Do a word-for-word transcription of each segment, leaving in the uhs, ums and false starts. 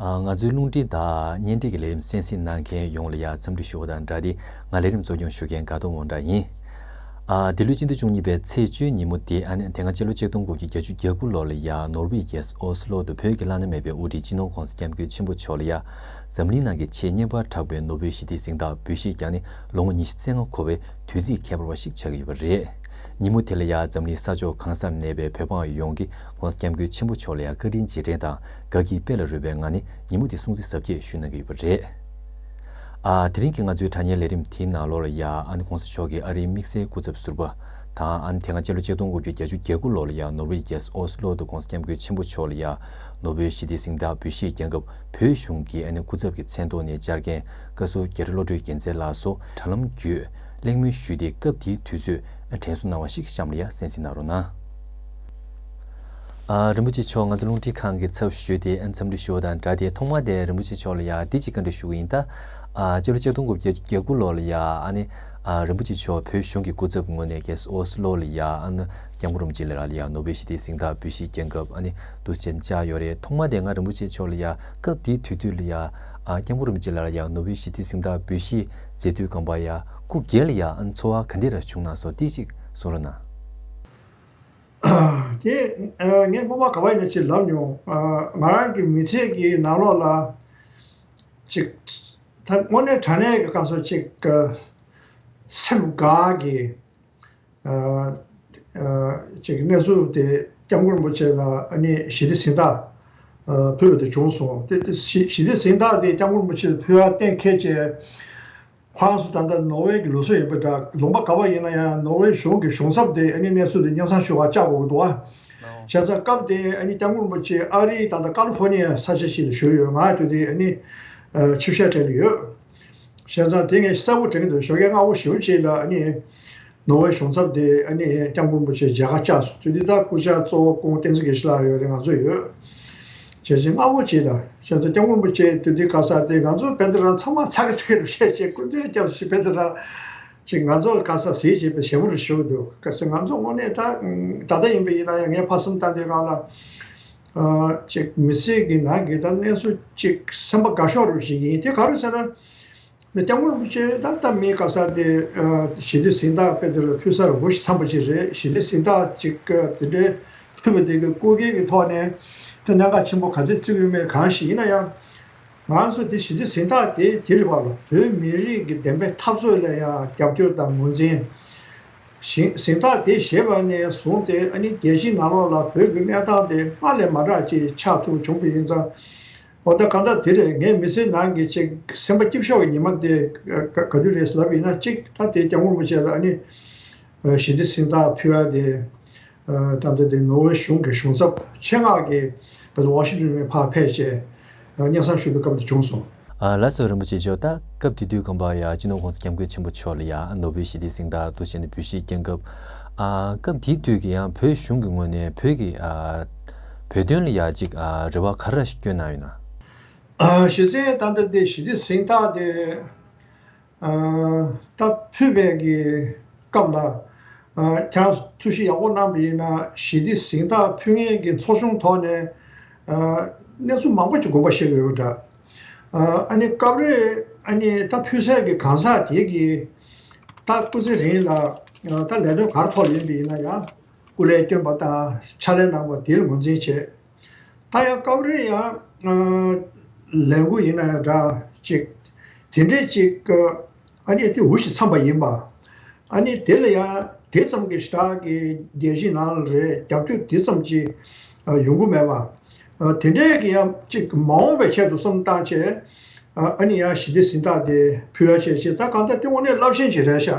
ང་ཚོའི་རླུང་འཕྲིན་དང་བརྙན་འཕྲིན་གྱི་ལས་རིམ་གསན་གཟིགས་གནང་མཁན་ཡོངས་ལ་ཡང་འཚམས་འདྲི་ཞུ་བ་དང་སྦྲགས་ཏེ། ང་ལས་རིམ་གཙོ་སྐྱོང་ཞུ་མཁན་དགའ་ཐོབ་དབང་གྲགས་ཡིན། ཨ། འདི་ལོའི་སྤྱི་ཟླ་བཅུ་གཉིས་པའི་ཚེས་བཅུའི་ཉིན་མོ་འདི་ཨ་ནི་དེ་སྔ་སྤྱི་ལོ་ཆིག་སྟོང་དགུ་བརྒྱ་བརྒྱད་ཅུ་གྱ་དགུ་ལོ་ལ་ཡང་ནོར་ཝེ་རྒྱལ་ས་ཨོ་སི་ལོ་དུ་བོད་ཀྱི་བླ་ན་མེད་པའི་དབུ་ཁྲིད་སྤྱི་ནོར་༸གོང་ས་༸སྐྱབས་མགོན་ཆེན་པོ་མཆོག་ལ་ཡང་འཛམ་གླིང་ནང་གི་ཆེས་སྙན་པར་གྲགས་པའི་ནོ་བེལ་ཞི་བདེའི་གཟེངས་རྟགས་འབུལ་བཞེས་ཀྱང་ནི་ལོ་ངོ་ཉི་ཤུ་རྩ་ལྔ་འཁོར་བའི་དུས་ཚིགས་ཁྱད་པར་བ་ཞིག་ཆགས་ཀྱི་ཡོད་པ་རེད། ཉིན་མོ་དེ་ལ་ཡང་འཛམ་གླིང་ས་ཕྱོགས་གང་སར་གནས་པའི་བོད་འབངས་ཡོངས་ཀྱིས་༸གོང་ས་༸སྐྱབས་མགོན་ཆེན་པོ་མཆོག་ལ་ཡང་བཀའ་དྲིན་རྗེས་དྲན་དང་དགའ་སྐྱིད་དཔལ་ལ་རོལ་པའི་ངང་ནས་ཉིན་མོ་དེ་སྲུང་བརྩི་གཟབ་རྒྱས་ཞུས་གནང་གི་ཡོད་པ་རེད། ཨ། དེ་རིང་གི་ང་ཚོའི་དྲ་བརྙན་ལས་རིམ་དེའི་ནང་ལོགས་ལ་ཡང་ཨ་ནི་༸གོང་ས་མཆོག་གིས་ཨ་རིའི་དམིགས་བསལ་སྐུ་ཚབ་ཟུར་པ་དང་ཨ་ནི་དེ་སྔ་སྤྱི་ལོ་ཆིག་སྟོང་དགུ་བརྒྱ་བརྒྱད་ཅུ་གྱ་དགུ་ལོ་ལ་ཡང་ནོར་ཝེ་རྒྱལ་ས་ཨོ་སི་ལོ་དུ་༸གོང་ས་༸སྐྱབས་མགོན་ཆེན་པོ་མཆོག་ལ་ཡང་ནོ་བེལ་ཞི་བདེའི་གཟེངས་རྟགས་འབུལ་བཞེས་ཀྱང་སྐབས་བོད་གཞུང་གི་ཨ་ནི་སྐུ་ཚབ་ཀྱི་མཚན་ཐོག་ནས་བཅར་མཁན་བཀའ་ཟུར་རྒྱ་རི་བློ་གྲོས་རྒྱལ་མཚན་ལགས་སོགས་དྲ་ལམ་བརྒྱུད་གླེང་མོལ་ཞུས་ཏེ། སྐབས་དེའི་དུས་ཚོད་དྲན་གསོ་གནང་བ་ཞིག་གཤམ་ལ་ཡང་གསན་གཟིགས་གནང་རོགས་གནང་། ཨ། རིན་པོ་ཆེ་མཆོག་ང་ཚོ་རླུང་འཕྲིན་ཁང་གི་ཚབ་ཞུས་ཏེ་ཨ་འཚམས་འདྲི་ཞུ་བ་དང་སྦྲགས་ཏེ། ཐོག་མར་དེ་རིན་པོ་ཆེ་མཆོག་ལ་ཡང་འདི་གཅིག་བཀའ་འདྲི་ཞུ་གི་ཡིན། ད་ཨ་སྤྱི་ལོ་ཆིག་སྟོང་དགུ་བརྒྱ་བརྒྱད་ཅུ་གྱ་དགུ་ལོ་ལ་ཡང་ཨ་ནི་ཨ་རིན་པོ་ཆེ་མཆོག་བོད་གཞུང་གི་སྐུ་ཚབ་ངོས་ནས་རྒྱལ་ས་ཨོ་སི་ལོ་ལ་ཡང་ཨ་ནི་༸སྐྱབས་མགོན་རིན་པོ་ཆེ་ལགས་ལ་ཡང་ནོ་བེལ་ཞི་བདེའི་གཟེངས་རྟགས་འབུལ་བཞེས་ཀྱང་སྐབས་ཨ་ནི་འདུ་བྱེད་བཅར་ཡོད་རེད། ཐོག་མར་དེ་ང་རིན་པོ་ཆེ་མཆོག་ལ་ཡང་སྐབས་དེའི་དུས་དུས་ལ་ཡང་ཨ་༸སྐྱབས་མགོན་རིན་པོ་ཆེ་ལགས་ལ་ཡང་ནོ་བེལ་ཞི་བདེའི་གཟེངས་རྟགས་འབུལ་བཞེས་མཛད་དུས་སྒང་པ་ཡང་སྐུ་སྒེར་ལ་ཡང་ཨ་ནི་ཚོར་བ་ག་འདྲ་ར་བྱུང་ན་སོགས་འདི་གཅིག་གསུང་རོགས་གནང་། དེ་ཨ་ངས་སྔོན་མ་ག་པ་ཡིན་ན་ཅིག་ལབ་མྱོང་། ཨ་ང་རང་གི་མི་ཚེ་གི་ནང་ལོགས་ལ་ཅིག་ད་དངོས་གནས་དྲང་གནས་ཀྱི་སྐབས་སུ་ཅིག་ཨ་སེམས་དགའ་གི་ཨ་ཨ་ཅིག་གནས་ཚུལ་དེ་༸སྐྱབས་མགོན་རིན་པོ་ཆེ་ལ་ཨ་ནི་ཞི་བདེ་གཟེངས་རྟགས་ཨ་ཕུལ་བ་དེ་བྱུང་སོང་། དེ་དེ་ཞི་ཞི་བདེ་གཟེངས་རྟགས་དེ་༸སྐྱབས་མགོན་རིན་པོ་ཆེ་ལ་ཕུལ་བ་གཏན་འཁེལ་བྱས། ཁོ་རང་ཚོ་ད་ལྟ་ནོར་ཝེ་གི་ལུགས་སྲོལ་ཡོད་པ་འདྲ། ལུང་པ་ག་པ་ཡིན་ན་ཡང་ནོར་ཝེ་གཞུང་གི་གཞུང་ཚབ་དེ་ཨ་ནི་གནས་ཚུལ་དེ་སྙན་སེང་ཞུ་བར་བཅར་དགོས་ཀྱི་འདུག་ཨ། བྱས་ཙང་སྐབས་དེ་ཨ་ནི་༸སྐྱབས་མགོན་རིན་པོ་ཆེ་ཨ་རིའི་ད་ལྟ་ཀ་ལི་ཕོར་ནི་ཡ་ས་ཆ་ཞིག་ལ་བཞུགས་ཡོད། ང་དུས་དེ་ཨ་ནི་ཨ་ཆིབས་ཞལ་དྲན་གྱི་ཡོད། བྱས་ཙང་དེ་ངས་གསལ་པོ་དྲན་གྱི་འདུག་ཞོགས་ཀས་སྔ་པོ་ཞེ་པོ་ཅིག་ལ་ཨ་ནི་ནོར་ཝེ་གཞུང་ཚབ་དེ་ཨ་ནི་༸སྐྱབས་མགོན་རིན་པོ་ཆེ་མཇལ་ཁ་བཅར་སོང་། དུས་དེ་ད་སྐུ་ཞབས་གཙོ་བོ་ཁོང་བསྟན་འཛིན་དགེ་བཤེས་ལགས་ཡོད་རེད། ང་ཚོ་ཡོད། བྱས་ཙང་སྔ་པོ་ཅིག་ལ་བྱས་ཙང་༸སྐྱབས་མགོན་རིན་པོ་ཆེ་དུས་དེ་ག་ས་དེ་ང་ཚོ་བན་དེ་རང་ཚང་མ་ཚ་གི་ཚ་གི་རེད་བཤད་བྱས་སྐུ་མདུན་སྐྱབས་སུ་བན་དེ་རང་ཅིག་ང་ཚོ་ལ་ག་ས་ཟེར་བྱས་པའི་ཞེ་པོ་རེ་ཞུ་གི་འདུག་ག་ས་ང་ཚོ་དངོས་གནས་ད་ད་ལྟ་ཡིན་པ་ཡིན་ན་ཡང་ངས་ཕར་སེམས་བཏང་དུས་སྒང་ལ་ཨ་ཅིག་མི་ཚེ་གི་ནང་གི་ད་གནས་ཚུལ་ཅིག་སེམས་པ་དགའ་ཤོས་རུ་ཞིག་ཡིན། དེ་ག་རེ་ཟེར་ན། ༸སྐྱབས་མགོན་རིན་པོ་ཆེ་ད་ལྟ་མིའི་ག་ས་དེ་ཨ་ཞི་བདེ་གཟེངས་རྟགས་དཔེ་དེ་ལ་ཕུལ་ས་རུ་ཞིག་འཚམས་པ་ཅིག་རེད། ཞི་བདེ་གཟེངས་རྟགས་ཅིག་དེ་འདྲའི་ཕུལ་བ་དེ་གི་སྐུ་སྒེར་གྱི་ཐོག་ནས་དེ་གནད་འགག་ཆེན་པོ་ག་ཚོད་བརྩི་གི་ཡོད་མེད་གང་ཞིག་ཡིན་ན་ཡང་། ང་ཚོ་དེ་ཞི་བདེ་གཟེངས་རྟགས་དེ་དེ་རེད་པ་ལ་བོད་མི་རིགས་ཀྱི་བདེན་པའི་འཐབ་རྩོད་ལ་ཡང་རྒྱབ་སྐྱོར་དང་ངོས་འཛིན། གཟེངས་རྟགས་དེ་བཞེས་པ་ནས་བཟུང་སྟེ་ཨ་ནི་རྒྱལ་སྤྱིའི་ནང་ལོགས་ལ་བོད་ཀྱི་གནས་སྟངས་དེ་སྔར་ལས་མ་འདྲ་ཅིག་ཆགས་ཐུབ་བྱུང་བ་ཡིན་ཙང་། འོ་ད་གང་ལྟར་དེ་རེད། ངའི་མི་ཚེའི་ནང་གི་ཅིག་སེམས་པ་སྐྱིད་ཤོས་ཀྱི་ཉི་མ་དེ་ག་ག་དུས་རེད་ལབ་ཡིན་ན། གཅིག་ད་དེ་༸སྐྱབས་མགོན་རིན་པོ་ཆེ་ལ་ཨ་ནི་ཞི་བདེ་གཟེངས་རྟགས་ཕུལ་བ་དེ། ད་ལྟ་དེ་ནོར་ཝེ་གཞུང་གི་གཞུང་ཚབ་ཆེད་མངགས་ཀྱིས་བོད་ཝ་ཤིང་ཊོན་ནས་ཕར་ཕེབས་བྱས་སྙན་སེང་ཞུ་བའི་སྐབས་དེ་བྱུང་སོང་། ལགས་སོ། རིན་པོ་ཆེ་མཆོག་ད་སྐབས་དེ་དུས་སྒང་པ་ཡ་སྤྱི་ནོར་༸གོང་ས་༸སྐྱབས་མགོན་ཆེན་པོ་མཆོག་ལ་ཡ་ནོ་བེལ་ཞི་བདེའི་གཟེངས་རྟགས་འདུ་བྱས་ནས་འབུལ་བཞེས་བསྐྱངས་སྐབས། སྐབས་དེ་དུས་ཀྱི་ཡང་བོད་གཞུང་གི་ངོས་ནས་བོད་ཀྱི་བོད་དོན་ལ་ཡ་ཅིག་རེ་བ་ག་རེ་བསྐྱོན་གནང་ཡོད་ན། གཞི་རྩའི་ད་ལྟ་དེ་ཞི་བདེ་གཟེངས་རྟགས་དེ། ད་ཕུལ་བའི་གི་སྐབས་ལ། ཁྱེད་རང་ཐུགས་ཞིབ་ཡག་པོ་གནང་བ་ཡིན་ན་ཞི་བདེ་གཟེངས་རྟགས་ཕུལ་མཁན་གྱི་ཚོགས་ཆུང་ཐོག་ནས་གནས་ཚུལ་མང་པོ་ཅིག་དགོངས་པ་བཞེས་དགོས་པ་འདྲ། ཨ་ནི་སྐབས་རེ་ཨ་ནི་ད་ཕུལ་སའི་གི་གང་ཟག་དེ་གི་ད་སྐུ་ཚེ་རིང་ལ་ད་ལས་དོན་ག་རེ་ཐོག་ལ་ཡིན་པ་ཡིན་ན་ཡང་སྐུ་ལས་བསྐྱོན་པ་དང་ཕྱག་ལས་གནང་བ་དེ་ལ་ངོས་འཛིན་བྱས། ད་ཡང་སྐབས་རེ་ཡང་ལས་འགུལ་ཡིན་ན་ཡང་འདྲ་ཅིག་དེ་འདྲས་ཅིག་ཨ་ནི་དེ་འུ་ཞིག་འཚམས་པ་ཡིན་པ། ཨ་ནི་དེ་ལ་ཡང་དེ་ཙམ་གྱི་ཞེ་དྲག་གི་རྒྱལ་སྤྱིའི་ནང་ལ་རེད་རྒྱབ་སྐྱོར་དེ་ཙམ་ཅིག་ཡོང་གི་མེད་པ། དེ་འདྲས་ཀྱི་ཡང་ཅིག་མ་འོངས་པའི་ཆེད་དུ་བསམ་བཏང་བྱས། ཨ་ནི་ཡང་ཞི་བདེ་གཟེངས་རྟགས་དེ་ཕུལ་ཡ་བྱས་བྱས། ད་གང་ལྟར་དེ་དངོས་གནས་རླབས་ཆེན་ཅིག་རེད་ཤག་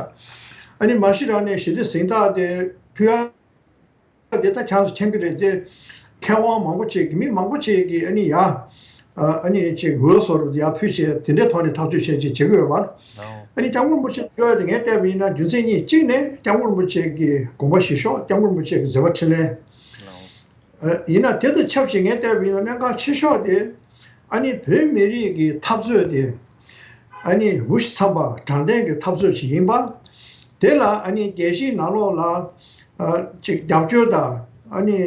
ཨ་ནི་མ་གཞི་རང་ནས་ཞི་བདེ་གཟེངས་རྟགས་དེ་ཕུལ་ཡ། དེ་ད་ཁྱེད་རང་ཚོ་མཁྱེན་གྱི་རེད་དེ། མཁས་དབང་མང་པོ་ཅིག་གིས་མི་མང་པོ་ཅིག་གིས་ཨ་ནི་ཡ། ཨ་ནི་ཅིག་འོས་སོར་ཡར་ཕུལ་བྱས་དེ་འདྲའི་ཐོག་ནས་ཐག་གཅོད་བྱས་ཅིག་བྱེད་ཀྱི་ཡོད་པ། ཨ་ནི་༸སྐྱབས་མགོན་རིན་པོ་ཆེ་ཕུལ་བ་དེ་ངས་བལྟས་པ་ཡིན་ན་རྒྱུ་མཚན་གཉིས། གཅིག་ནས་༸སྐྱབས་མགོན་རིན་པོ་ཆེ་གི་དགོངས་པ་བཞེས་ཕྱོགས།༸སྐྱབས་མགོན་རིན་པོ་ཆེ་གི་མཛད་པ་འཕྲིན་ལས། ཡིན་ན་དེ་དང་ཆབས་ཅིག་ངས་བལྟས་པ་ཡིན་ན་གནད་འགག་ཆེ་ཤོས་དེ། ཨ་ནི་བོད་མི་རིགས་ཀྱི་འཐབ་རྩོད་དེ། ཨ་ནི་འུ་ཞིག་འཚམས་པ་དྲང་བདེན་གྱི་འཐབ་རྩོད་ཅིག་ཡིན་པ། དེ་ལ་ཨ་ནི་རྒྱལ་སྤྱིའི་ནང་ལོགས་ལ་ཅིག་རྒྱབ་སྐྱོར་དང་ཨ་ནི་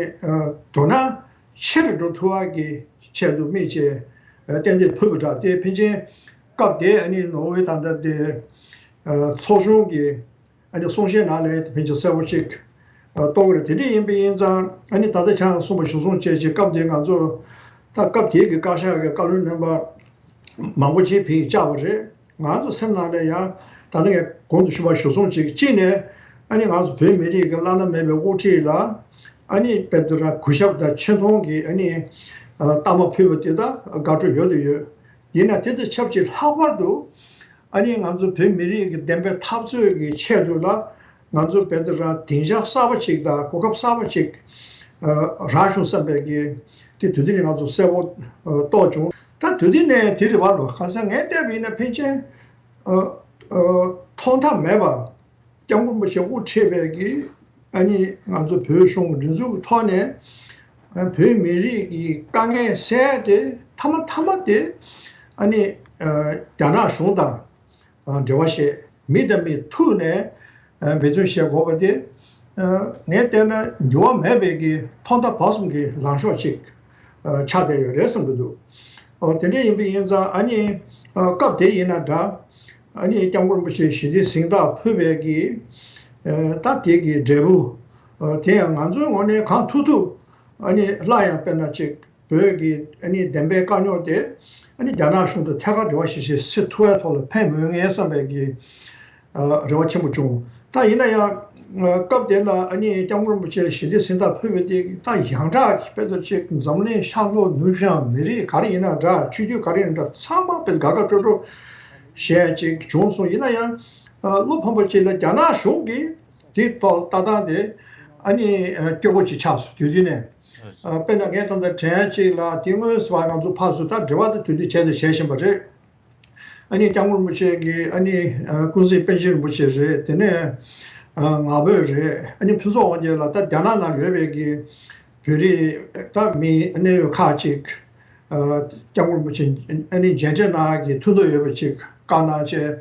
དོ་སྣང་ཆེ་རུ་འགྲོ་ཐུབ་པ་གི་ཆེད་དུ་དམིགས་བྱས། ཏན་ཏན་ཕུལ་བ་འདྲ། དེ་ཕན་ཆད་སྐབས་དེ་ཨ་ནི་ནོར་ཝེ་ད་ལྟ་དེ་ཚོགས་ཆུང་གི་ཨ་ནི་གསུང་བཤད་ནང་ལ་ཕན་ཆད་གསལ་པོ་ཅིག་གཏོང་གི་རེད། དེ་འདྲ་ཡིན་པ་ཡིན་ཙང་ཨ་ནི་ད་ལྟ་ཁྱེད་རང་གསུངས་པ་གཞིར་བཟུང་བྱས་ཀྱི་སྐབས་དེ་ང་ཚོ་ད་སྐབས་དེ་གི་བཀའ་ཤག་གི་བཀའ་བློན་རྣམ་པ་མང་པོ་ཅིག་ཕེབས་བཅར་བ་རེད། ང་ཚོ་སེམས་ནང་ལ་ཡང་ད་ལྟ་ངས་གོང་དུ་ཞུས་པ་གཞིར་བཟུང་བྱས་གཅིག་ནས་ཨ་ནི་ང་ཚོ་བོད་མི་རིགས་ཀྱི་བླ་ན་མེད་པའི་དབུ་ཁྲིད་ལ་ཨ་ནི་དཔེ་དེ་ར་གུས་ཞབས་དང་ཆེ་མཐོང་གི་ཨ་ནི་རྟགས་མ་ཕུལ་བ་དེ་ད་དགའ་སྤྲོ་ཡོད་དུ་ཡོད། ཡིན་ན་དེ་དང་ཆབས་ཅིག་ལྷག་པར་དུ་ཨ་ནི་ང་ཚོ་བོད་མི་རིགས་ཀྱི་བདེན་པའི་འཐབ་རྩོད་ཀྱི་ཆེད་དུ་ལ་ང་ཚོ་དཔེ་དེ་ར་སྡིངས་ཆ་གསར་པ་ཅིག་དང་གོ་སྐབས་གསར་པ་ཅིག་རག་བྱུང་བསམ་པའི་གི་དེ་དུས་དེ་ནས་ང་ཚོ་གསལ་པོ་རྟོགས་བྱུང་། ད་དུས་དེ་ནས་དེ་རེད་བ་ལོ། གང་ཟེར་ངས་བལྟས་པ་ཡིན་ན་ཕན་ཆད་ཐོག་མཐའ་མེད་པ་སྐྱབས་མགོན་རིན་པོ་ཆེ་དབུ་ཁྲིད་པའི་གི་ཨ་ནི་ང་ཚོ་བོད་གཞུང་གི་སྒྲིག་འཛུགས་ཀྱི་ཐོག་ནས་བོད་མི་རིགས་ཀྱི་དཀའ་ངལ་སེལ་ཏེ་མཐའ་མ་མཐའ་མ་དེ་ཨ་ནི་རྒྱ་ནག་གཞུང་དང་འབྲེལ་བ་བྱས། མི་དང་མི་ཐུག་ནས་འབད་བརྩོན་བྱེད་དགོས་པ་དེ་ངས་བལྟས་ན་འགྱུར་བ་མེད་པའི་གི་ཐོག་མཐའ་བར་གསུམ་གྱི་ལངས་ཕྱོགས་ཅིག་ཆགས་བསྡད་ཡོད་རེད་བསམ་གྱི་འདུག། ཨོ་དེ་འདྲ་ཡིན་པ་ཡིན་ཙང་ཨ་ནི་སྐབས་དེ་ཡིན་ན་འདྲ། ཨ་ནི་སྐྱབས་མགོན་རིན་པོ་ཆེ་ཞི་བདེའི་གཟེངས་རྟགས་ཕུལ་བའི་གི་ད་དེ་གི་འབྲས་བུ་དེ་ཡང་ང་ཚོའི་ངོས་ནས་གང་ཐུབ་ཐུབ་ཨ་ནི་སླར་ཡང་དཔེར་ན་ཅིག་བོད་ཀྱི་ཨ་ནི་བདེན་པའི་དཀའ་རྙོག་དེ་ཨ་ནི་རྒྱ་ནག་གཞུང་དང་ཐད་ཀར་འབྲེལ་བ་བྱེད་བྱེད་སེལ་ཐུབ་པའི་ཐོག་ལ་ཕན་མོས་ངེས་བསམ་པའི་གི་རེ་བ་ཆེན་པོ་བྱུང་། ད་ཡིན་ན་ཡང་སྐབས་དེ་ལ་ཨ་ནི་སྐྱབས་མགོན་རིན་པོ་ཆེ་ལ་ཞི་བདེའི་གཟེངས་རྟགས་ཕུལ་བའི་དེ་ད་ཡང་དག་གི་དཔེ་ཚོ་ཅིག་འཛམ་གླིང་ཤར་ལྷོ་ནུབ་བྱང་མི་རིགས་ག་རེ་ཡིན་ན་འདྲ། ཆོས་བརྒྱུད་ག་རེ་ཡིན་ན་འདྲ། ཚང་མ་དཔེ་དགའ་དགའ་སྤྲོ་སྤྲོ་བྱས་ཅིག་བྱུང་སོང་། ཡིན་ན་ཡང་བློ་ཕམ་པ་ཅིག་ལ་རྒྱ་ནག་གཞུང་གིས་དེ་ཐོག་ལྟ་སྟངས་དེ་ཨ་ནི་སྐྱོ་པོ་ཅིག་ཆགས་སོང་དུས་དེ་ནས། དཔེར་ན་ངས་ད་ལྟ་དྲན་ཡ་གཅིག་ལ་དེ་སྔོན་སུ་བ་ང་ཚོ་ཕར་ཚུར་ད་འབྲེལ་བ་ད་དུས་དུས་བྱས་ཏེ་བྱས་བཞིན་པ་རེད། ཨ་ནི་སྐྱབས་མགོན་རིན་པོ་ཆེ་གི་ཨ་ནི་ཀུན་གཟིགས་པཎ་ཆེན་རིན་པོ་ཆེ་རེད། དེ་ནས་ང་ཕོད་རེད། ཨ་ནི་ཕུན་ཚོགས་དབང་རྒྱལ་ལགས་ད་རྒྱ་ནག་ནང་ཡོད་པའི་གི་བོད་རིགས་ད་མི་གནད་ཡོད་ཁག་ཅིག་སྐྱབས་མགོན་རིན་པོ་ཆེ་ཨ་ནི་མཇལ་འཕྲད་གནང་ཡ་གི་ཐུགས་འདོད་ཡོད་པ་ཅིག་བཀའ་གནང་བྱས།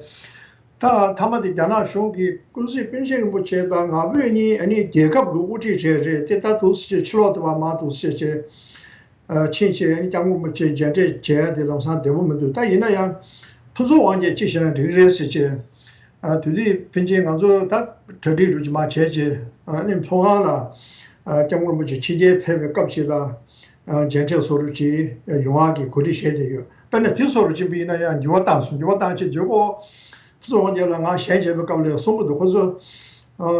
ད་མཐའ་མ་དེ་རྒྱ་ནག་གཞུང་གིས་ཀུན་གཟིགས་པཎ་ཆེན་རིན་པོ་ཆེ་དང་ང་ཕོད་གཉིས་ཨ་ནི་རྒྱལ་ཁབ་ཀྱི་དབུ་ཁྲིད་གྲས་རེད། དེ་ད་འདུག་སེ་བྱས་ཕྱི་ལོགས་དུ་བ་མ་འདུག་སེ་བྱས་ཕྱིན་བྱས་ཨ་ནི་སྐྱབས་མགོན་རིན་པོ་ཆེ་མཇལ་འཕྲད་བྱས་དེ་ལམ་སང་བདེ་པོ་མི་འདུག། ད་ཡིན་ན་ཡང་ཕུན་ཚོགས་དབང་རྒྱལ་གཅིག་བྱས་ན་འགྲིག་རེད་ཟེར་བྱས། དུས་དེ་ཕན་ཆད་ང་ཚོ་ད་གྲ་སྒྲིག་རུ་ཅིག་མ་བྱས་བྱས་ཨ་ནི་ལྷོ་ཁང་ལ་སྐྱབས་མགོན་རིན་པོ་ཆེ་ཕྱི་རྒྱལ་ཕེབས་པའི་སྐབས་ཅིག་ལ་མཇལ་འཕྲད་བཟོ་རུ་ཅིག་ཡོང་བ་གི་གོ་སྒྲིག་བྱས་བསྡད་ཡོད། དཔེར་ན་དེ་བཟོ་རུ་ཕྱིན་པ་ཡིན་ན་ཡང་འགྱུར་བ་བཏང་སོང་། འགྱུར་བ་བཏང་བྱས་བརྗོད་གོ་ཕུན་ཚོགས་དབང་རྒྱལ་ལགས་ང་ཞལ་མཇལ་བའི་སྐབས་ལ་གསུངས་པ་འདུག། ཁོ་ཚོ་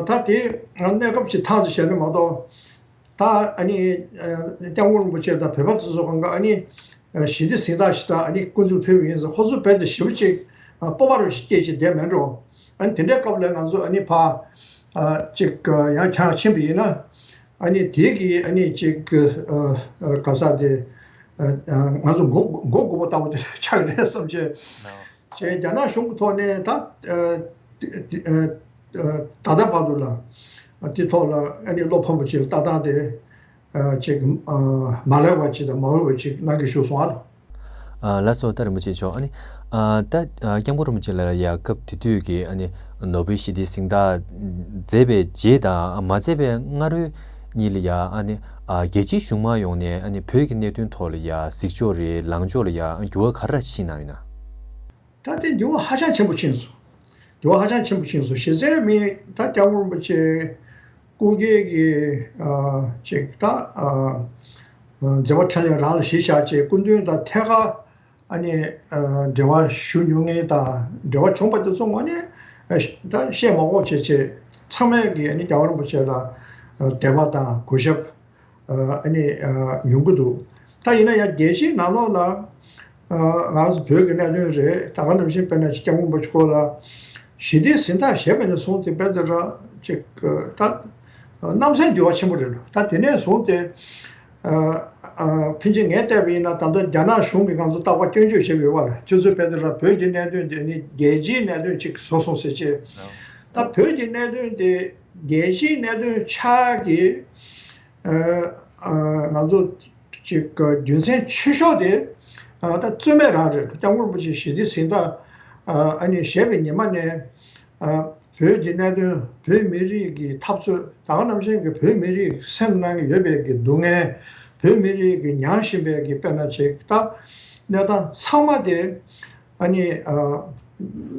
ད་དེ་གནས་སྐབས་ཅིག་ཐག་ཆོད་བྱས་ནས་མ་གཏོགས་ད་ཨ་ནི་སྐྱབས་མགོན་རིན་པོ་ཆེ་དང་བོད་པ་ཚོ་ཚོ་གང་ག་ཨ་ནི་ཞི་བདེའི་གཟེངས་རྟགས་ཤིག་དང་ཨ་ནི་སྐུ་མདུན་ཕེབས་པ་ཡིན་ཙང་ཁོ་ཚོ་རྦད་དེ་ཞེ་པོ་ཅིག་སྤོབས་པ་རུ་ཞིག་སྐྱེས་ཅིག་བསྡད་མེད་འགྲོ། ཨ་ནི་དེ་འདྲའི་སྐབས་ལ་ང་ཚོ་ཨ་ནི་ཕ་ཅིག་ཡང་ཁྱང་ཕྱིན་པ་ཡིན་ན་ཨ་ནི་དེ་གི་ཨ་ནི་ཅིག་ག་ས་དེ་ང་ཚོ་མགོ་མགོ་སྒུར་པོ་ལྟ་བུ་དེ་ཆགས་རེད་བསམ་བྱས། བྱས་རྒྱ་ནག་གཞུང་གི་ཐོག་ནས་ད་ད་ལྟ་བར་དུ་ལ་དེ་ཐོག་ལ་ཨ་ནི་བློ་ཕམ་པ་ཅིག་ལ་ལྟ་སྟངས་དེ་ཅིག་མ་ལེགས་པ་ཅིག་དང་མ་འོས་པ་ཅིག་གནང་གི་བཞུགས་སོང་ཨ། ལགས་སོ། ད་རིན་པོ་ཆེ་མཆོག་ཨ་ནི་ད་སྐྱབས་མགོན་རིན་པོ་ཆེ་ལ་ཡ་སྐབས་དེ་དུས་ཀྱི་ཨ་ནི་ནོ་བེལ་ཞི་བདེའི་གཟེངས་རྟགས་མཛད་པའི་རྗེས་དང་མ་མཛད་པའི་སྔ་རོལ་གཉིས་ལ་ཡ་ཨ་ནི་རྒྱལ་སྤྱིའི་གཞུང་མང་ཡོངས་ནས་ཨ་ནི་བོད་ཀྱི་གནད་དོན་ཐོག་ལ་ཡ་གཟིགས་ཕྱོགས་རེད་ལངས་ཕྱོགས་ལ་ཡ་འགྱུར་བ་ག་རེ་ཕྱིན་གནང་ཡོད་ན། ད་དེ་འགྱུར་བ་ཧ་ཅང་ཆེན་པོ་ཕྱིན་སོང་། འགྱུར་བ་ཧ་ཅང་ཆེན་པོ་ཕྱིན་སོང་། གཞི་རྩའི་མི་ད་སྐྱབས་མགོན་རིན་པོ་ཆེ་སྐུ་སྒེར་གྱི་ཅིག་ད་མཛད་པ་འཕྲིན་ལས་རང་ལ་གཞི་བཞག་བྱས་སྐུ་མདུན་དང་ཐད་ཀར་ཨ་ནི་འབྲེལ་བ་ཞུ་མྱོང་མཁན་དང་འབྲེལ་བ་བྱུང་བ་དེ་ཚོ་ངོས་ནས་ད་བཤད་མ་དགོས་བྱས་བྱས་ཚང་མས་ཀྱི་ཨ་ནི་རྒྱལ་བ་རིན་པོ་ཆེ་ལ་དད་པ་དང་གུས་ཞབས་ཨ་ནི་ཡོང་གི་འདུག། ད་ཡིན་ན་ཡང་རྒྱལ་སྤྱིའི་ནང་ལོགས་ལ་ང་ཚོ་བོད་ཀྱི་གནད་དོན་རེད། ད་ག་ནང་བཞིན་དཔེར་ན་སྐྱབས་མགོན་རིན་པོ་ཆེ་སྐོར་ལ་ཞི་བདེའི་གཟེངས་རྟགས་བཞེས་པ་ནས་བཟུང་སྟེ་དཔེ་དེ་འདྲ་ཅིག་ད་གནམ་ས་འགྱུར་བ་ཆེན་པོ་རེད་ལ། ད་དེ་ནས་བཟུང་སྟེ་ཕན་ཆད་ངས་བལྟས་པ་ཡིན་ན་ད་ལྟ་རྒྱ་ནག་གཞུང་གིས་ང་ཚོ་རྟག་པར་སྐྱོན་བརྗོད་བྱེད་ཀྱི་ཡོད་པ་རེད། ཁྱོད་ཚོས་དཔེ་དེ་འདྲ་བོད་ཀྱི་གནད་དོན་དེ་ནི་རྒྱལ་སྤྱིའི་གནད་དོན་ཅིག་བཟོ་སོང་ཟེར་བྱས། ད་བོད་ཀྱི་གནད་དོན་དེ་རྒྱལ་སྤྱིའི་གནད་དོན་ཆགས་ཀྱི། ང་ཚོ་ཅིག་རྒྱུ་མཚན་ཆེ་ཤོས་དེ་ད་རྩོད་མེད་རང་རེད། སྐྱབས་མགོན་རིན་པོ་ཆེ་ཞི་བདེའི་གཟེངས་རྟགས་ཨ་ནི་བཞེས་པའི་ཉི་མ་ནས་བོད་ཀྱི་གནད་དོན། བོད་མི་རིགས་ཀྱི་འཐབ་རྩོད། ད་ག་ནང་བཞིན་གྱི་བོད་མི་རིགས་སེམས་ནང་ཡོད་པའི་གི་སྡུག་བསྔལ། བོད་མི་རིགས་ཀྱི་མྱངས་བཞིན་པའི་གི་དཔེར་ན་ཅིག་ད་ གནས་སྟངས་ཚང་མ་དེ་ཨ་ནི་ཨ་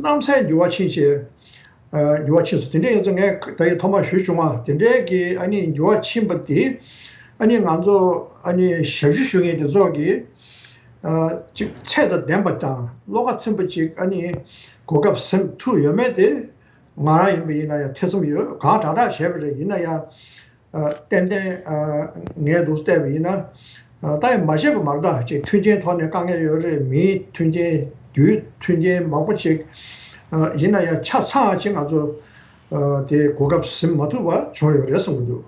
གནམ་སའི་འགྱུར་བ་ཕྱིན་བྱས། ཨ་འགྱུར་བ་ཕྱིན་སོང་། དེ་འདྲ་ཡིན་ཙང་ངས་ད་ཡིན་ཐོག་མར་ཞུ་བྱུང་བ་དེ་འདྲའི་གི་ཨ་ནི་འགྱུར་བ་ཕྱིན་པ་དེ་ཨ་ནི་ང་ཚོ་ཨ་ནི་ཞབས་ཞུ་ཞུ་མཁན་དེ་ཚོ་གི་ཨ་ཅིག་ཚད་དང་ལྡན་པ་དང་བློ་ཁ་ཚིམ་པ་ཅིག་ཨ་ནི་གོ་སྐབས་ཟིན་ཐུབ་ཡོད་མེད་དེ་ང་རང་ཡིན་པ་ཡིན་ན་ཡང་ཐེ་ཚོམ་ཡོད། གང་དྲག་དྲག་བྱས་པ་རེད། ཡིན་ན་ཡང་། ཨ་ཏན་ཏན་ཨ་ངས་འདུག་བལྟས་པ་ཡིན་ན། ཨ་ད་ཡང་མ་བྱས་པ་མ་རེད། ད་ཅིག་མཐུན་རྐྱེན་ཐོག་ནས་དཀའ་ངལ་ཡོད་རེད། མིའི་མཐུན་རྐྱེན། དུས་མཐུན་རྐྱེན་མང་པོ་ཅིག་ཨ་ཡིན་ན་ཡང་ཆ་ཚང་ཅིག་ང་ཚོ་ཨ་དེ་གོ་སྐབས་ཟིན་མ་ཐུབ་པ་བྱུང་ཡོད་རེད་བསམ་གྱི་འདུག།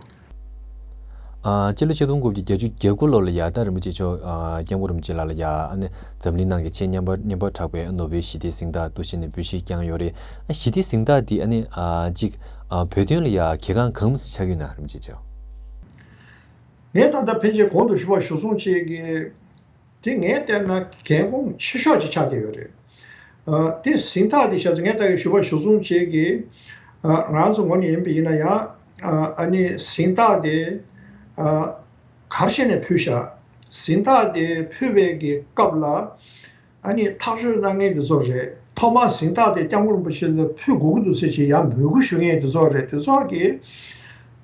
ཨ་སྤྱི་ལོ་ཆིག་སྟོང་དགུ་བརྒྱ་བརྒྱད་ཅུ་གྱ་དགུ་ལོ་ལ་ཡ་ད་རིན་པོ་ཆེ་མཆོག་ཨ་སྐྱབས་མགོན་རིན་པོ་ཆེ་ལགས་ལ་ཡ་ཨ་ནི་འཛམ་གླིང་ནང་གི་ཆེས་སྙན་པ་སྙན་པ་གྲགས་པའི་ནོ་བེལ་ཞི་བདེའི་གཟེངས་རྟགས་འདུག་བྱས་ནས་འབུལ་བཞེས་བསྐྱངས་ཡོད་རེད། ཨ་ཞི་བདེའི་གཟེངས་རྟགས་འདི་ཨ་ནི་ཨ་ཅིག་ཨ་བོད་དོན་ལ་ཡ་གལ་འགངས་གང་མང་ཆགས་ཡོད་ན་རིན་པོ་ཆེ་མཆོག། ངས་ད་ལྟ་ཕན་ཆད་གོང་དུ་ཞུས་པ་ཞུ་སོང་བྱས་ཀྱི་དེ་ངས་བལྟས་ན་གལ་འགངས་ཆེ་ཤོས་ཅིག་ཆགས་བསྡད་ཡོད་རེད། ཨ་དེ་གཟེངས་རྟགས་དེ་བྱས་ཙང་ངས་ད་གིན་ཞུས་པ་ཞུ་སོང་བྱས་ཀྱི་ཨ་ང་རང་ཚོ་ངོས་ནས་ཡིན་པ་ཡིན་ན་ཡང་ཨ་ཨ་ནི་གཟེངས་རྟགས་དེ་ཨ་ག་རེ་བྱས་ནས་ཕུལ་བཞག། གཟེངས་རྟགས་དེ་ཕུལ་བའི་གི་སྐབས་ལ། ཨ་ནི་ཐག་གཅོད་གནང་མཁན་དེ་ཚོ་རེད། ཐོག་མར་གཟེངས་རྟགས་དེ་སྐྱབས་མགོན་རིན་པོ་ཆེ་ལ་ཕུལ་དགོས་ཀྱི་འདུག་ཟེར་བྱས་ཡར་འབོད་སྐུལ་ཞུ་མཁན་དེ་ཚོ་རེད། དེ་ཚོ་གིས་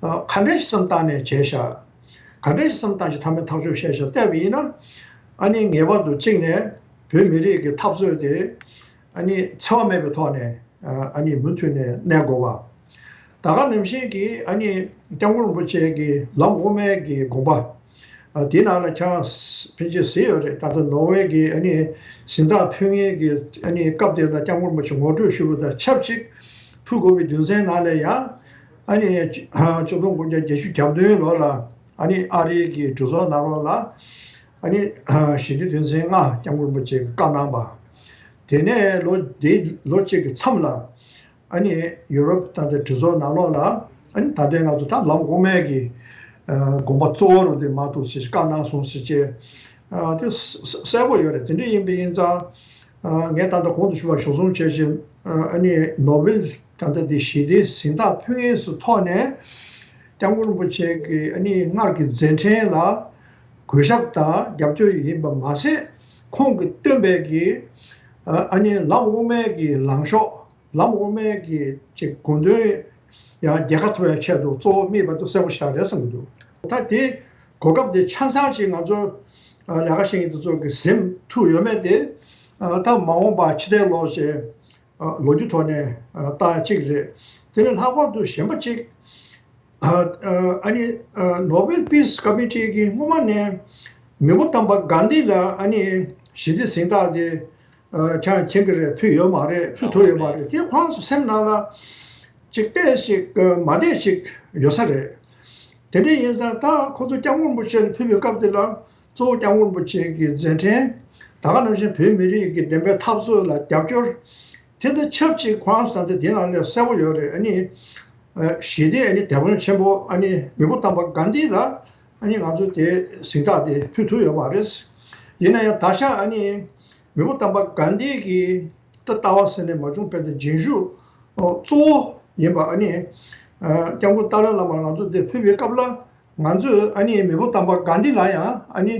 ཨ་ག་འདྲ་ཞིག་བསམ་བཏང་ནས་བྱས་ཤག། ག་འདྲ་ཞིག་བསམ་བཏང་བྱས་མཐའ་མའི་ཐག་གཅོད་བྱས་ཤག་བལྟས་པ་ཡིན་ན། ཨ་ནི་ངེས་པར་དུ་གཅིག་ནས་བོད་མི་རིགས་ཀྱི་འཐབ་རྩོད་དེ་ཨ་ནི་འཚེ་བ་མེད་པའི་ཐོག་ནས་ཨ་ནི་མུ་མཐུད་ནས་གནས་དགོས་པ། ད་ག་ནང་བཞིན་གྱི་ཨ་ནི་སྐྱབས་མགོན་རིན་པོ་ཆེ་གི་ལམ་དབུ་མའི་གི་དགོངས་པ། ཨ་དེའི་ནང་ལ་ཁྱེད་རང་ཕལ་ཆེར་གཟིགས་ཡོད་རེད། ད་ལྟ་ནོར་ཝེ་གི་ཨ་ནི་གཟེངས་རྟགས་ཕུལ་མཁན་གྱི་ཨ་ནི་སྐབས་དེ་ལ་སྐྱབས་མགོན་རིན་པོ་ཆེ་ངོ་སྤྲོད་ཞུས་པ་དང་ཆབས་ཅིག་ཕུལ་དགོས་པའི་རྒྱུ་མཚན་ནང་ལ་ཡང་ཨ་ནི་ཆིག་སྟོང་དགུ་བརྒྱ་བརྒྱད་ཅུ་གྱ་བདུན་ལོ་ལ་ཨ་ནི་ཨ་རིའི་གི་གྲོས་ཚོགས་ནང་ལོགས་ལ་ཨ་ནི་ཞི་བདེ་དོན་ཚན་ལྔ་སྐྱབས་མགོན་རིན་པོ་ཆེ་གིས་བཀའ་གནང་པ། དེ་ནས་ལོ་དེ་ལོ་གཅིག་གི་མཚམས་ལ། ཨ་ནི་ཡུ་རོབ་ད་ལྟའི་གྲོས་ཚོགས་ནང་ལོགས་ལ་ཨ་ནི་ད་ལྟའི་ང་ཚོ་ད་ལམ་དབུ་མའི་གི་ཨ་དགོངས་པ་གཙོ་བོ་རུ་དེ་མ་གཏོགས་ཞེས་བཀའ་གནང་སོང་ཟེར་བྱས་ཨ་དེ་གསལ་པོ་ཡོད་རེད། དེ་འདྲ་ཡིན་པ་ཡིན་ཙང་ཨ་ངས་ད་ལྟ་གོང་དུ་ཞུས་པ་ཞུ་སོང་བྱས་བཞིན་ཨ་ནི་ནོ་བེལ་ད་ལྟ་དེ་ཞི་བདེའི་གཟེངས་རྟགས་ཕུལ་མཁན་ཚོའི་ཐོག་ནས་སྐྱབས་མགོན་རིན་པོ་ཆེ་གི་ཨ་ནི་སྔར་གྱི་མཛད་འཕྲིན་ལ་གུས་ཞབས་དང་རྒྱབ་སྐྱོར་ཡིན་པ་མ་ཟད་ཁོང་གིས་བཏོན་པའི་གི་ཨ་ནི་ལམ་དབུ་མའི་གི་ལངས་ཕྱོགས། ལམ་དབུ་མའི་གི་ཅིག་དགོངས་དོན་ཡང་རྒྱལ་ཁ་ཐོབ་པའི་ཆེད་དུ་གཙོ་བོ་དམིགས་པ་དེ་གསལ་པོ་ཞིག་རེད་བསམ་གྱི་འདུག། ད་དེ་གོ་སྐབས་དེ་ཆ་ཚང་ཅིག་ང་ཚོ་ཨ་ལས་ཀ་བྱེད་མཁན་དེ་ཚོ་གིས་ཟིན་ཐུབ་ཡོད་མེད་དེ་ཨ་ད་མ་འོངས་པ་ཕྱི་ལྟས་ལོག་བྱས་ཨ་ལོ་རྒྱུས་ཐོག་ནས་ཨ་ལྟ་གཅིག་རེད། དེ་ནས་ལྷག་པར་དུ་གཞན་པ་གཅིག་ཨ་ཨ་ནི་ཨ་Nobel Peace Committee གི་སྔོན་མ་ནས་མེས་པོ་དམ་པ་གྷན་དྷི་ལ་ཨ་ནི་ཞི་བདེ་གཟེངས་རྟགས་དེ། ཨ་ཁྱེད་མཁྱེན་གྱི་རེད། ཕུལ་ཡོད་མ་རེད། ཕུལ་ཐུབ་ཡོད་མ་རེད། དེ་ཁོ་རང་ཚོ་སེམས་ནང་ལ་ཅིག་བལྟས་ཤིག་མ་བལྟས་ཤིག་ཡོད་ས་རེད། དེ་འདྲ་ཡིན་ཙང་ད་ཁོ་ཚོ་སྐྱབས་མགོན་རིན་པོ་ཆེ་ལ་ཕུལ་བའི་སྐབས་དེ་ལ་གཙོ་བོ་སྐྱབས་མགོན་རིན་པོ་ཆེ་གི་མཛད་འཕྲིན། ད་ག་ནང་བཞིན་བོད་མི་རིགས་ཀྱི་བདེན་པའི་འཐབ་རྩོད་ལ་རྒྱབ་སྐྱོར། དེ་དང་ཆབས་ཅིག་ཁོ་རང་ཚོ་ད་ལྟ་དེ་ནང་ལས་གསལ་པོ་ཡོད་རེད། ཨ་ནི་ཞི་བདེ་ཨ་ནི་དེད་དཔོན་ཆེན་པོ་ཨ་ནི་མེས་པོ་དམ་པ་གྷན་དྷི་ལ་ཨ་ནི་ང་ཚོ་དེ་གཟེངས་རྟགས་དེ་ཕུལ་ཐུབ་ཡོད་མ་རེད། ཡིན་ན་ཡང་ད་ཆ་ཨ་ནི། མེས་པོ་དམ་པ་གྷན་དྷི་གི་ད་ལྟ་བ་ཟེར་ནས་མ་བྱུང་བས་ད་རྗེས་འཇུག་གཙོ་བོ་ཡིན་པ་ཨ་ནི། སྐྱབས་མགོན་ཏཱ་ལའི་བླ་མ་ང་ཚོ་འདིར་ཕེབས་པའི་སྐབས་ལ་ང་ཚོས་ཨ་ནི་མེས་པོ་དམ་པ་གྷན་དྷི་ལ་ཡང་ཨ་ནི་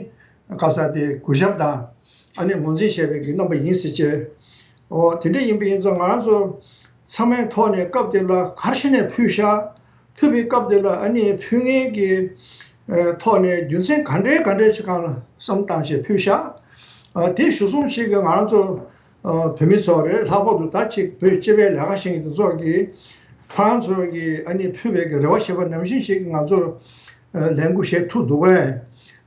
ག་ས་དེ་གུས་ཞབས་དང་ཨ་ནི་ངོས་འཛིན་བྱས་པའི་གི་རྣམ་པ་ཡིན་ཟེར་བྱས། འོ་དེ་འདྲ་ཡིན་པ་ཡིན་ཙང་ང་རང་ཚོ་ཚང་མའི་ཐོག་ནས་སྐབས་དེ་ལ་ག་རེ་བྱས་ནས་ཕུལ་ཤག། ཕུལ་བའི་སྐབས་དེ་ལ་ཨ་ནི་ཕུལ་མཁན་གྱི་ཨ་ཐོག་ནས་རྒྱུ་མཚན་ག་འདྲའི་ག་འདྲའི་ཞིག་སྒང་ལ་བསམ་བཏང་བྱས་ཕུལ་ཤག། ཨ་དེ་ཞུ་སོང་ཞིག་གི་ང་རང་ཚོ་ཨ་བོད་མི་ཚོ་རེད། ལྷག་པར་དུ་ད་ཅིག་བོད་སྤྱི་པའི་ལས་ཀ་བྱེད་མཁན་དེ་ཚོ་གིས་ཁོ་རང་ཚོ་གིས་ཨ་ནི་ཕུལ་བའི་གི་རེ་བ་བྱེད་པ་ནང་བཞིན་ཞིག་གི་ང་ཚོ་ཨ་ལས་འགུལ་བྱེད་ཐུབ་འདུག་གས།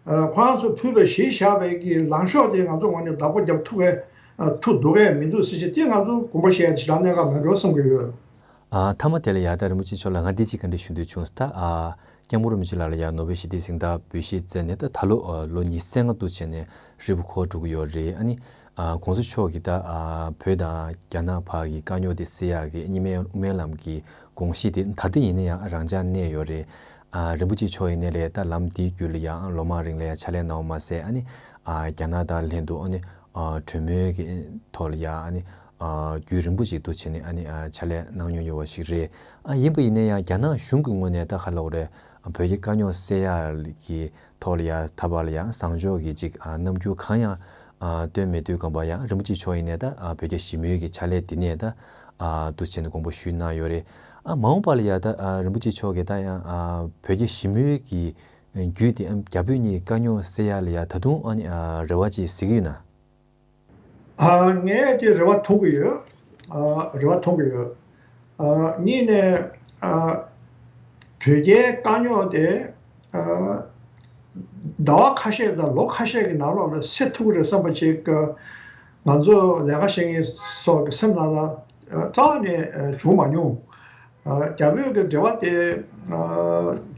ཨ་ཁོ་རང་ཚོ་ཕུལ་བའི་གཞི་བཞག་པའི་གི་ལངས་ཕྱོགས་དེ་ང་ཚོ་ངོས་ནས་བདག་པོ་རྒྱབ་ཐུབ་གས་ཨ་ཐུབ་འདུག་གས་མི་འདུག་ཟེར་ཅིག་དེ་ང་ཚོ་དགོངས་པ་བཞེས་ཡ་ཞེ་དྲག་གནད་འགག་མེད་འགྲོ་བསམ་གྱི་ཡོད། ཨ་མཐའ་མ་དེ་ལ་ཡ་ད་རིན་པོ་ཆེ་མཆོག་ལ་ང་འདི་གཅིག་བཀའ་འདྲི་ཞུ་འདོད་བྱུང་། ད་ཨ་སྐྱབས་མགོན་རིན་པོ་ཆེ་ལགས་ལ་ཡ་ནོ་བེལ་ཞི་བདེའི་གཟེངས་རྟགས་འབུལ་བཞེས་མཛད་ནས་ད་ད་ལོ་ཨ་ལོ་ཉི་ཤུ་རྩ་ལྔ་འདུག་བྱས་ནས་ཧྲིལ་པོ་འཁོར་འགྲོ་གི་ཡོད་རེད། ཨ་ནི་ཨ་གོང་ས་མཆོག་གིས་ད་ཨ་བོད་དང་རྒྱ་ནག་བར་གྱི་དཀའ་རྙོག་དེ་སེལ་ཡག་གི་གཉིས་སྨན་དབུ་མའི་ལམ་གྱི་དགོངས་གཞི་དེ་ད་ལྟ་ཡིན་ན་ཡང་རང་འཇགས་གནས་ཡོད་རེད། ཨ་རིན་པོ་ཆེ་མཆོག་ཡིན་ནའི་རེད། ད་ལམ་འདིའི་བརྒྱུད་ལ་ཡང་ལོ་མང་རིང་ལ་ཡང་ཕྱག་ལས་གནང་བ་མ་ཟད་ཨ་ནི་ཨ་རྒྱ་ནག་དང་ལྷན་དུ་ཨ་ནི་ཨ་གྲོས་མོལ་གྱི་ཐོག་ལ་ཡང་ཨ་ནི་ཨ་རྒྱུན་རིང་པོ་ཞིག་ཏུ་བྱས་ནས་ཨ་ནི་ཨ་ཕྱག་ལས་གནང་མྱོང་ཡོད་པ་ཞིག་རེད། ཨ་ཡིན་པ་ཡིན་ན་ཡང་རྒྱ་ནག་གཞུང་གི་ངོས་ནས་ད་ག་ལབ་དགོས་རེད། བོད་ཀྱི་དཀའ་རྙོག་སེལ་ཡག་གི་ཐོག་ལ་ཡང་ད་བར་ལ་ཡང་བཟང་ཕྱོགས་ཀྱི་ཅིག་ཨ་རྣམ་འགྱུར་གང་ཡང་ ཨ་སྟོན་མེད་དུས་སྒང་པ་ཡང་རིན་པོ་ཆེ་མཆོག་ཡིན་ནའི་ད་ཨ་བོད་རྒྱ་ཞི་མོལ་གྱི་ཕྱག་ལས་འདི་ནས་ད་ཨ་འདུག་བྱས་ནས་དགོངས་པ་ཞུས་གནང་ཡོད་རེད། ཨ་མ་འོངས་པ་ལ་ཡ་ད་ཨ་རིན་པོ་ཆེ་མཆོག་གིས་ད་ཡང་ཨ་བོད་རྒྱ་ཞི་མོལ་གྱི་བརྒྱུད་དེ་ཨ་རྒྱ་བོད་གཉིས་དཀའ་རྙོག་སེལ་ཡ་ལ་ཡ་ད་དུང་ཨ་ནི་ཨ་རེ་བ་ཅིག་གཟིགས་ཀྱི་ཡོད་ན། ཨ་ངས་དེ་རེ་བ་མཐོང་གི་ཡོད། ཨ་རེ་བ་མཐོང་གི་ཡོད། ཨ་གཉིས་ནས་ཨ་བོད་རྒྱའི་དཀའ་རྙོག་དེ་ཨ་ཟླ་བ་ཁ་ཤས་དང་ལོ་ཁ་ཤས་ཀྱི་ནང་ལོགས་ལ་སེལ་ཐུབ་ཀྱི་རེད་བསམ་པ་ཅིག་ང་ཚོ་ལས་ཀ་བྱེད་མཁན་སོགས་ཀྱི་སེམས་ནང་ལ་ཨ་རྩ་བ་ནས་ཨ་བྱུང་མ་མྱོང་། ཨ་རྒྱ་བོད་ཀྱི་འབྲེལ་བ་དེ་ཨ་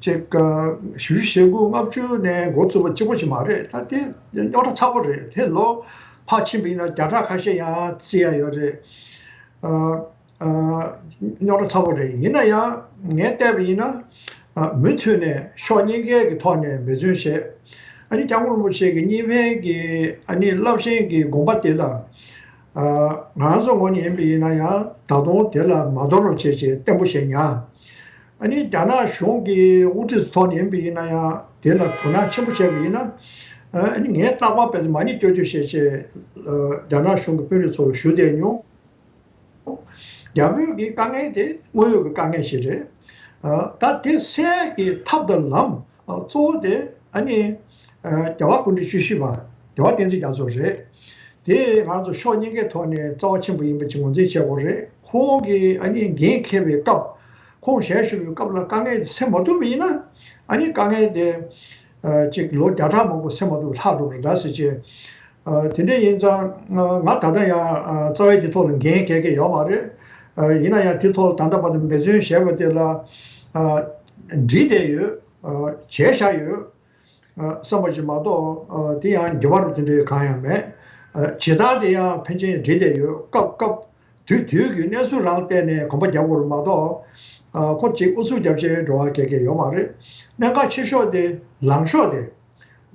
ཅིག་ཨ་བཞི་བཅུ་ཞེ་དགུ་ལྔ་བཅུ་ནས་འགོ་བཙུགས་པ་གཅིག་པོ་ཅིག་མ་རེད། ད་དེ་རྙོག་དྲ་ཚ་པོ་རེད། དེ་ལོ་ཕར་ཕྱིན་པ་ཡིན་ན་བརྒྱ་ཕྲག་ཁ་ཤས་ཡང་བརྩི་ཡ་ཡོད་རེད། ཨ་ཨ་རྙོག་དྲ་ཚ་པོ་རེད། ཡིན་ན་ཡང་ངས་བལྟས་པ་ཡིན་ན་ཨ་མུ་མཐུད་ནས་ཕྱོགས་གཉིས་ཀའི་གི་ཐོག་ནས་འབད་བརྩོན་བྱས། ཨ་ནི་སྐྱབས་མགོན་རིན་པོ་ཆེ་གི་གཉིས་ཕན་གྱི་ཨ་ནི་རླབས་ཆེན་གྱི་དགོངས་པ་དེ་ལ་ཨ་ང་རང་ཚོ་ངོས་ནས་ཡིན་པ་ཡིན་ན་ཡང་ད་དུང་དེ་ལ་མ་དོར་རུ་བྱས་བྱས་བརྟན་པོ་བྱས་ཉར། ཨ་ནི་རྒྱ་ནག་གཞུང་གི་དབུ་ཁྲིད་ཚོ་ནས་ཡིན་པ་ཡིན་ན་ཡང་དེ་ལ་དོ་སྣང་ཆེན་པོ་བྱས་པ་ཡིན་ན། ཨ་ནི་ངས་རྟག་པར་དཔེ་མ་ཎི་སྐྱོར་སྐྱོར་བྱས་བྱས་རྒྱ་ནག་གཞུང་གི་དཔོན་རིགས་ཚོར་ཞུ་བསྡད་མྱོང་། རྒྱ་བོད་ཀྱི་དཀའ་ངལ་དེ་དངོས་ཡོད་ཀྱི་དཀའ་ངལ་ཞིག་རེད། ཨ་ད་དེ་སེལ་གྱི་ཐབས་དང་ལམ་ཨ་གཙོ་བོ་དེ་ཨ་ནི་ཨ་རྒྱལ་བ་སྐུ་ཕྲེང་བཅུ་བཞི་པ་རྒྱལ་བ་བསྟན་འཛིན་རྒྱ་མཚོ་རེད། དེ་ང་ཚོ་ཕྱོགས་གཉིས་ཀའི་ཐོག་ནས་རྩ་བ་ཆེན་པོ་ཡིན་པ་ཅིག་ངོས་འཛིན་བྱེད་དགོས་རེད། ཁོང་གིས་ཨ་ནི་འགན་འཁྱེར་བའི་སྐབས་ཁོང་ཞལ་བཞུགས་པའི་སྐབས་ལ་དཀའ་ངལ་དེ་སེལ་མ་ཐུབ་པ་ཡིན་ན་ཨ་ནི་དཀའ་ངལ་དེ་ཨ་ཅིག་ལོ་བརྒྱ་ཕྲག་མང་པོ་སེལ་མ་ཐུབ་པ་ལྷག་འགྲོ་གི་རེད་ཟེར་བྱས། ཨ་དེ་འདྲ་ཡིན་ཙང་ང་ད་ལྟ་ཡང་ཨ་རྩ་བའི་དེ་ཐོག་ལ་འགན་འཁྱེར་མཁན་ཡོད་མ་རེད། ཨ་ཡིན་ན་ཡང་དེ་ཐོག་ལ་ད་ལྟ་བར་དུ་འབད་བརྩོན་བྱས་པ་དེ་ལ་ཨ་འགྲིག་བསྡད་ཡོད། ཨ་བྱས་བཞག་ཡོད། ཨ་བསམ་པ་ཅིག་མ་གཏོགས་ཨ་དེ་ཡང་འགྱུར་བ་རུ་དེ་འདྲའི་གང་ཡང་མེད། ཨ་བྱེད་སྟངས་དེ་ཡང་ཕན་ཆད་འགྲིག་བསྡད་ཡོད། སྐབས་སྐབས་དུས་དུས་ཀྱི་གནས་ཚུལ་རང་བལྟས་ནས་གོམ་པ་རྒྱག་དགོས་རེད་མ་གཏོགས། ཨ་ཁོ་གཅིག་ཨུ་ཚུགས་རྒྱབ་བྱས་འགྲོ་བ་ག་གེ་ཡོད་མ་རེད། གནད་འགག་ཆེ་ཤོས་དེ་ལངས་ཕྱོགས་དེ།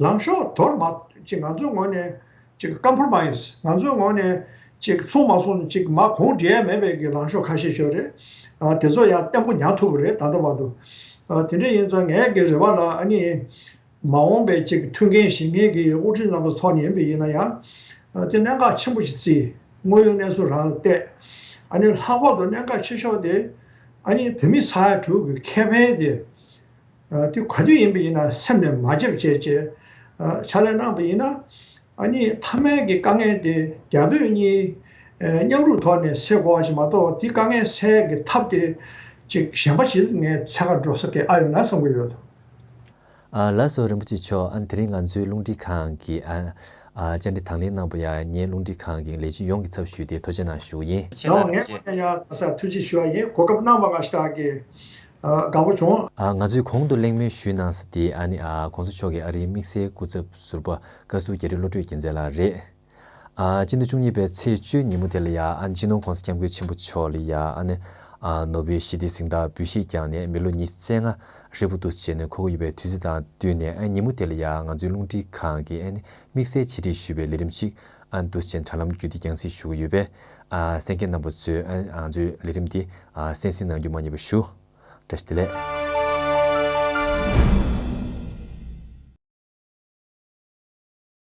ལངས་ཕྱོགས་དོར་མ་ཅིག་ང་ཚོའི་ངོས་ནས་ཅིག་ཀམ་པོ་རོ་མའི་ཛི། ང་ཚོའི་ངོས་ནས་ཅིག་མཚུངས་མ་སོང་ཅིག་མ་གོང་འགྲིལ་ཡ་མེད་པའི་གི་ལངས་ཕྱོགས་ཁ་ཤས་ཤོད་རེད། ཨ་དེ་ཚོ་ཡང་བརྟན་པོ་ཉར་ཐུབ་པ་རེད་ད་ལྟ་བར་དུ། ཨ་དེ་འདྲ་ཡིན་ཙང་ངའི་གི་རེ་བ་ལ་ཨ་ནི། མ་འོངས་པའི་ཅིག་ཐུགས་འགན་བཞེས་མཁན་གྱི་དབུ་ཁྲིད་རྣམ་པ་ཚོ་ནས་ཡིན་པ་ཡིན་ན་ཡང་། ཨ་དེ་གནད་འགག་ཆེན་པོ་ཞིག་བརྩིས། དངོས་ཡོད་གནས་ཚུལ་རང་ལ་བལྟས། ཨ་ནི་ལྷག་པར་དུ་གནད་འགག་ཆེ་ཤོས་དེ། ཨ་ནི་བོད་མི་ས་ཡ་དྲུག་གི་ཁེ་ཕན་དེ། ཨ་དེ་ག་དུས་ཡིན་པ་ཡིན་ན་སེམས་ནས་མ་བརྗེད་བྱས་བྱས། ཨ་ཕྱག་ལས་གནང་བ་ཡིན་ན། ཨ་ནི་མཐའ་མའི་གི་དཀའ་ངལ་དེ་རྒྱ་བོད་གཉིས་ཨ་མཉམ་རུབ་ཐོག་ནས་སེལ་དགོས་པ་ཞིག་མ་གཏོགས་དེ་དཀའ་ངལ་སེལ་གྱི་ཐབས་དེ་ཅིག་གཞན་པ་ཞིག་ངས་འཚོལ་ག་འགྲོ་ས་དེ་ཨ་ཡོད་ན་བསམ་གྱི་ཡོད། ཨ་ལགས་སོ་རིན་པོ་ཆེ་མཆོག་ཨ་དེ་རིང་ང་ཚོའི་རླུང་འཕྲིན་ཁང་གི་ཨ་ཨ་བཅར་འདྲི་དང་ལེན་གནང་བ་ཡ་ངའི་རླུང་འཕྲིན་ཁང་གི་ལས་བྱེད་ཡོངས་ཀྱི་ཚབ་ཞུས་ཏེ་ཐུགས་རྗེ་གནང་ཞུ་གི་ཡིན། ལགས་ངས་ཁོ་ན་ཡང་ད་ས་ཐུགས་རྗེ་ཞུ་བ་ཡིན། གོ་སྐབས་གནང་བ་ང་ཞིག་ཏག་གི་ཨ་དགའ་པོ་བྱུང་། ཨ་ང་ཚོས་གོང་དུ་གླེང་མོལ་ཞུས་གནང་ས་དེ་ཨ་ནི་ཨ་གོང་ས་མཆོག་གི་ཨ་རིའི་དམིགས་བསལ་སྐུ་ཚབ་ཟུར་པ་བཀའ་ཟུར་རྒྱ་རི་བློ་གྲོས་རྒྱལ་མཚན་ལགས་རེད། ཨ་སྤྱི་ཟླ་བཅུ་གཉིས་པའི་ཚེས་བཅུའི་ཉིན་མོ་དེ་ལ་ཡ་ཨ་སྤྱི་ནོར་༸གོང་ས་༸སྐྱབས་མགོན་ཆེན་པོ་མཆོག་ལ་ཡ་ཨ་ནི་ཨ་ནོ་བེལ་ཞི་བདེའི་གཟེངས་རྟགས་འབུལ་བཞེས་བསྐྱངས་ནས་མི་ལོ་ཉི་ཤུ་རྩ་ལྔ་ཧྲིལ་པོ་འདུ་བྱས་ནས་འཁོར་གྱི་ཡོད་པའི་དུས་ཚོད་དང་བསྟུན་ནས་ཨ་ཉིན་མོ་དེ་ལ་ཡ་ང་ཚོའི་རླུང་འཕྲིན་ཁང་གིས་ཨ་ནི་དམིགས་བསལ་ཆེད་སྒྲིག་ཞུས་པའི་ལས་རིམ་ཞིག་ཨ་འདུ་བྱས་དྲ་ལམ་བརྒྱུད་དེ་རྒྱང་སྲིང་ཞུ་གི་ཡོད་པས། ཨ་གསན་མཁན་རྣམ་པ་ཚོས་ཨ་ང་ཚོའི་ལས་རིམ་འདི་ཨ་གསན་གཟིགས་གནང་རྒྱུ་མ་བསྙེལ་བ་ཞུ། བཀྲ་ཤིས་བདེ་ལེགས།